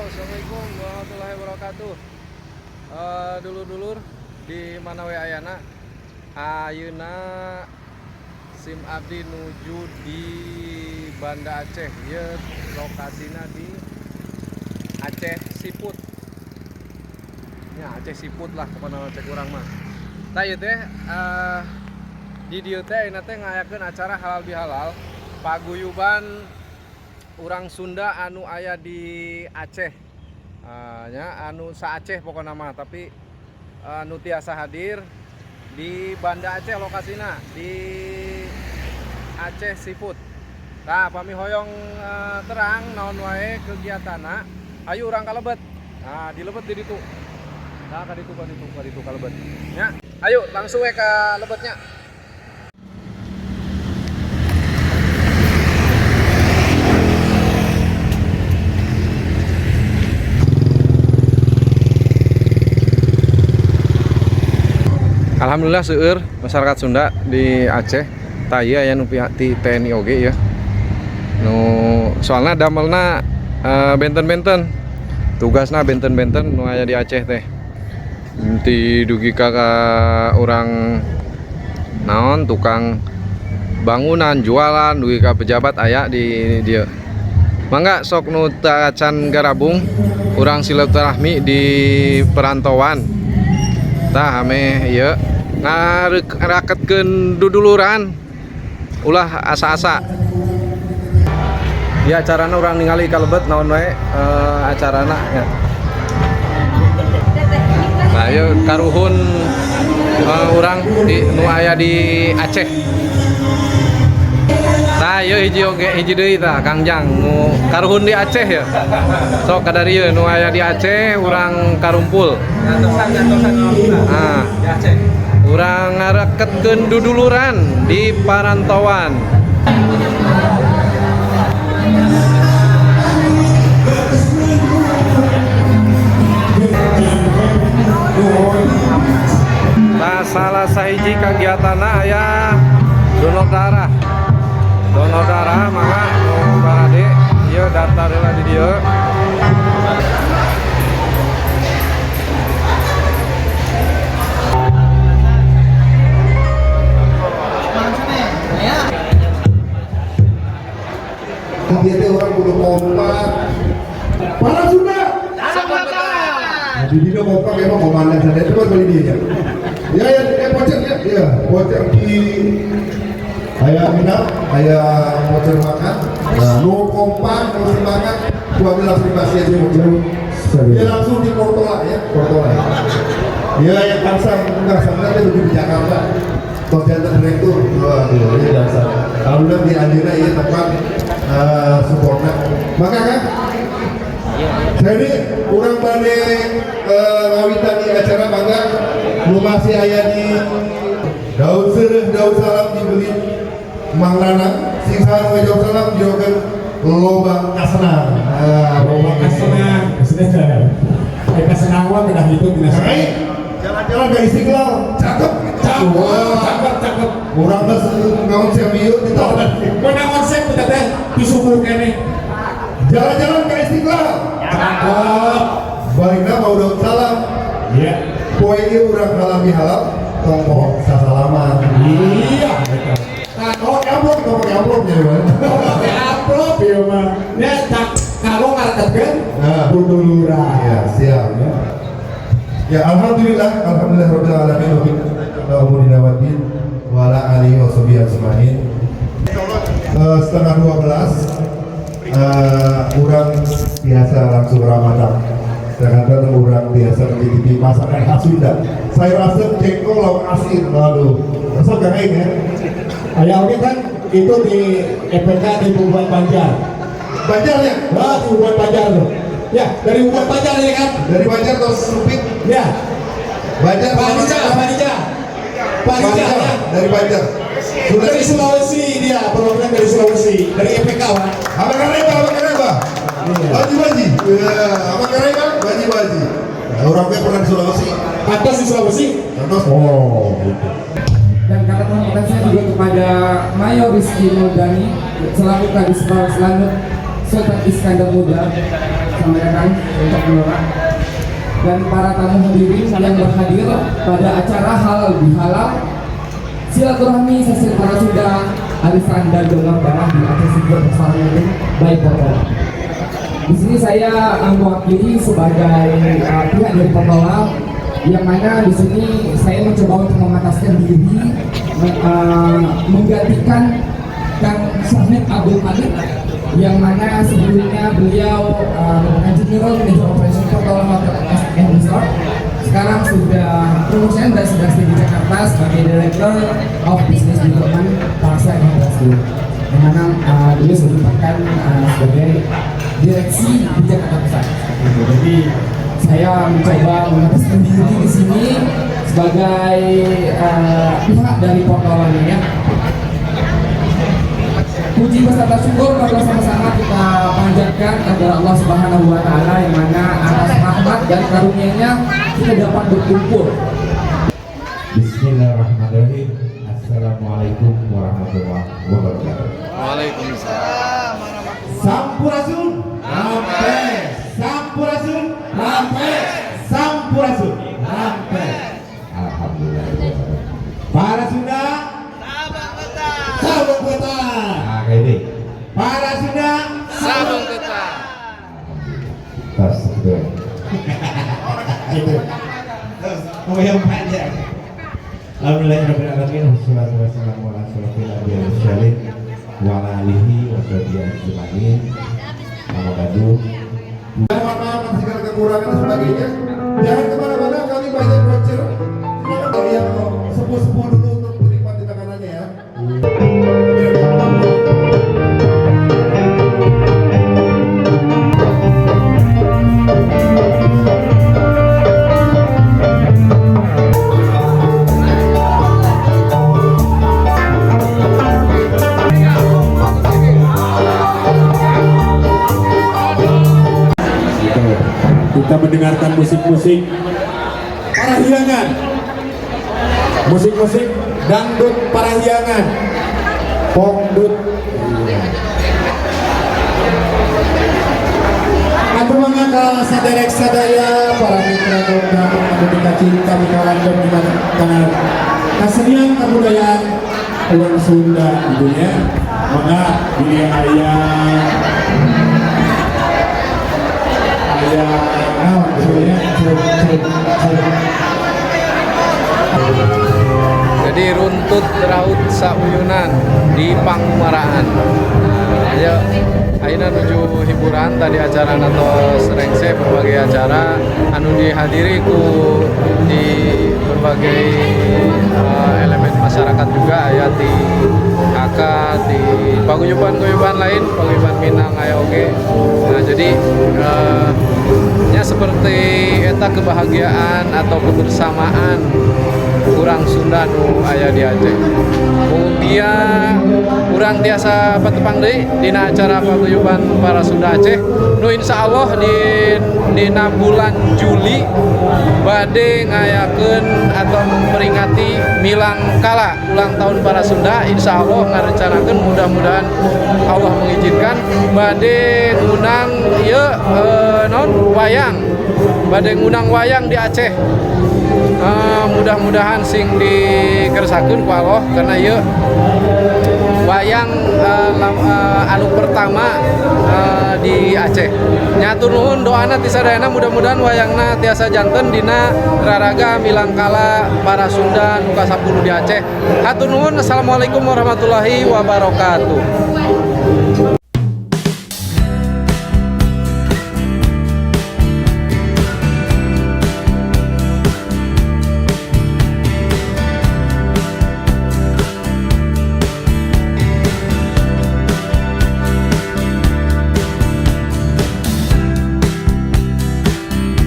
Assalamualaikum warahmatullahi wabarakatuh. Dulur-dulur di mana we ayana? Ayeuna sim abdi nuju di Banda Aceh. Ieu lokasina di Aceh Siput. Ya, Aceh Siput lah pokokna cek urang mah. Tah, ieu teh di dieu teh ayeuna teh ngayakeun acara halal bihalal paguyuban urang Sunda anu aya di Aceh. Nya anu sa Aceh pokokna mah, tapi anu tiasa hadir di Banda Aceh, lokasina di Aceh Siput. Nah, pami hoyong terang naon wae kegiatanna, ayo urang kalebet. Nah, di lebet di ditu. Nah, ka ditu, ka ditu, ka ditu kalebet. Nya, ayo langsung we ka lebetnya. Alhamdulillah, seueur masyarakat Sunda di Aceh. Tah, ieu aya nu pihak ti TNI oge ya. Nu soalna damelna benten-benten. Tugasna benten-benten nu aya di Aceh teh. Ti dugi ka urang naon, tukang bangunan, jualan, dugi ka pejabat aya di dieu. Mangga sok nu tacan garabung, urang silaturahmi di perantauan. Tah, ameh ieu ngaraketkeun duduluran, ulah asa-asa. Ya, acarana urang ningali ka lebet naon wae acarana ya. Nah, ieu karuhun urang di nu aya di Aceh. Nah, ieu hiji oge, hiji deui tah, Kang Jang nu karuhun di Aceh ya. Sok kadarieu nu aya di Aceh, urang karumpul. Ah. Urang ngareketkeun duduluran di parantauan. Nah, salah sahiji kagiatanna aya donor darah. Donor darah, mangga nu barade ieu daftar heula di dieu. Dia teh urang kudu kompak. Para Sunda. Nah, di dia kompak emang komandan sana itu kan beli dia. Ya ya, voucher ya, ya voucher di aya minum, aya voucher makan. Nah, nu kompak, nu semangat, gua ambil langsung dikasih aja voucher. Dia langsung di Portola ya, Portola. Ya, yang Kangsang, Kangsang nanti di Jakarta. Tos janten direktur, waduh, ini biasa. Alhamdulillah di Anjeunna ieu tempat supportna. Maka kan, jadi urang bade ngawitan di acara, mangga nu masih aya di daun seureuh, daun salam dibeli Mang Nanang, sing saha nu jawab salam jawabkeun loba kasenang. Nah, Loba kasenang, kasenang. Kasenang mah beda hidup dina. Baik, jalan-jalan ke Istiqlal, cakep. Cakep, Wah, cakep, cakep. Urang geus ngaon ieu ditolak. Menang konsep kita teh disuguh keneh. Jalan-jalan ke Istiqlal. Cakep. Balikna mau daun salam. Iya. Poe ieu urang halal bihalal, tong poho sasalaman. Iya. Nah, oh amplop, tong pakai amplop ya, Bang. Oh, pakai amplop ya mah. Ya tak kalau ngareketkeun Nah. duduluran. Ya, siap ya. Ya, alhamdulillah, alhamdulillah rabbil alamin wa bihi nasta'in wa wa ala alihi wa sahbihi ajmain. 11.30 urang biasa langsung Ramadan. Sedangkan urang biasa mencicipi masakan khas Sunda. Sayur asem, jengkol, lauk asin. Waduh, besok gak ya? Aya oke kan itu di EPK di Bubuan Banjar. Banjar ya? Wah, di Bubuan Banjar tuh. Ya, dari Bubuan Banjar ini kan. Dari Banjar atau Supit? Ya. Banjar. Pak Rica, Pak Rica. Pak Rica ya. Dari Banjar. Sudah. Dari Sulawesi dia, perwakilan dari Sulawesi, dari EPK, Pak. Apa kareba? Apa kareba? Iya. Baji baji. Ya, apa kareba? Baji baji. Nah, orangnya pernah di Sulawesi. Atas di Sulawesi. Contoh. Oh, gitu. Dan kata penghormatan saya juga kepada Mayor Rizky Muldani selaku Kadis Lanut Sultan Iskandar Muda. Selamat datang untuk pengelola dan para tamu hadirin yang berhadir pada acara halal bihalal silaturahmi sasir para Sunda arisan dan donor darah di Aceh Singkil Bersama by Portola. Di sini saya mewakili sebagai pihak dari Portola, yang mana di sini saya mencoba untuk memantaskan diri menggantikan Kang Syahid Abdul Malik, yang mana sebelumnya beliau merupakan General Manager Operation Portola Hotel and Resort. Sekarang sudah promotion dan sudah stay di Jakarta sebagai Director of Business Development Plaza and Hotels Group, yang mana beliau sudah ditempatkan sebagai direksi di Jakarta Pusat. Seperti itu. Jadi saya mencoba memantaskan diri di sini sebagai pihak dari Portolanya ya. Puji beserta syukur kalau sama-sama kita panjatkan kepada Allah Subhanahu wa taala, yang mana atas rahmat dan karunia-Nya kita dapat berkumpul. Bismillahirrahmanirrahim. Assalamualaikum warahmatullahi wabarakatuh. Waalaikumsalam. Sampurasun. Rampes. Sampurasun. Rampes. Sampurasun. Rampes. Alhamdulillah. Para Sunda. Sabung kota. Nah, kayak ini. Para Sunda. Sabung kota. Alhamdulillah. Tos gitu. Gitu. Terus, mau yang panjang. Alhamdulillahirabbil wassalatu wassalamu ala asyrofil anbiya'i wal mursalin wa ala alihi wa sahbihi ajmain. Amma ba'du. Mohon maaf atas segala kekurangan dan sebagainya. Jangan kemana-mana, kami banyak voucher. Silakan bagi yang sepuh-sepuh dulu untuk menikmati makanannya ya. Gitu. Kita mendengarkan musik-musik parahyangan, musik-musik dangdut parahyangan, pongdut. Aku mangga ka saderek sadaya para mitra kaum anu cinta mikalandon kana kesenian kebudayaan urang Sunda gitu nya. Mangga bilih aya aya naon sebenarnya ceruk ceruk ceruk. Jadi runtut raut sauyunan di Pangumaraan. Nah, ayo ayeuna nuju hiburan. Tadi acara tos rengse, berbagai acara anu dihadiri ku di berbagai elemen masyarakat juga, aya di AK, di paguyuban-paguyuban lain, paguyuban Minang aya oge. Nah, jadi nya seperti eta kebahagiaan atau kebersamaan urang Sunda nu aya di Aceh. Mugia urang tiasa patepang deui dina acara paguyuban para Sunda Aceh nu insya Allah di dina bulan Juli bade ngayakeun atau memperingati Milangkala, ulang tahun para Sunda. Insya Allah ngarencanakeun, mudah-mudahan Allah mengizinkan, bade ngundang ieu non wayang, bade ngundang wayang di Aceh. Mudah-mudahan sing dikersakeun ku Allah karena ieu wayang anu pertama di Aceh. Hatur nuhun doana ti sadayana, mudah-mudahan wayangna tiasa janten dina raraga milangkala para Sunda nu ka-10 di Aceh. Hatur nuhun. Assalamualaikum warahmatullahi wabarakatuh.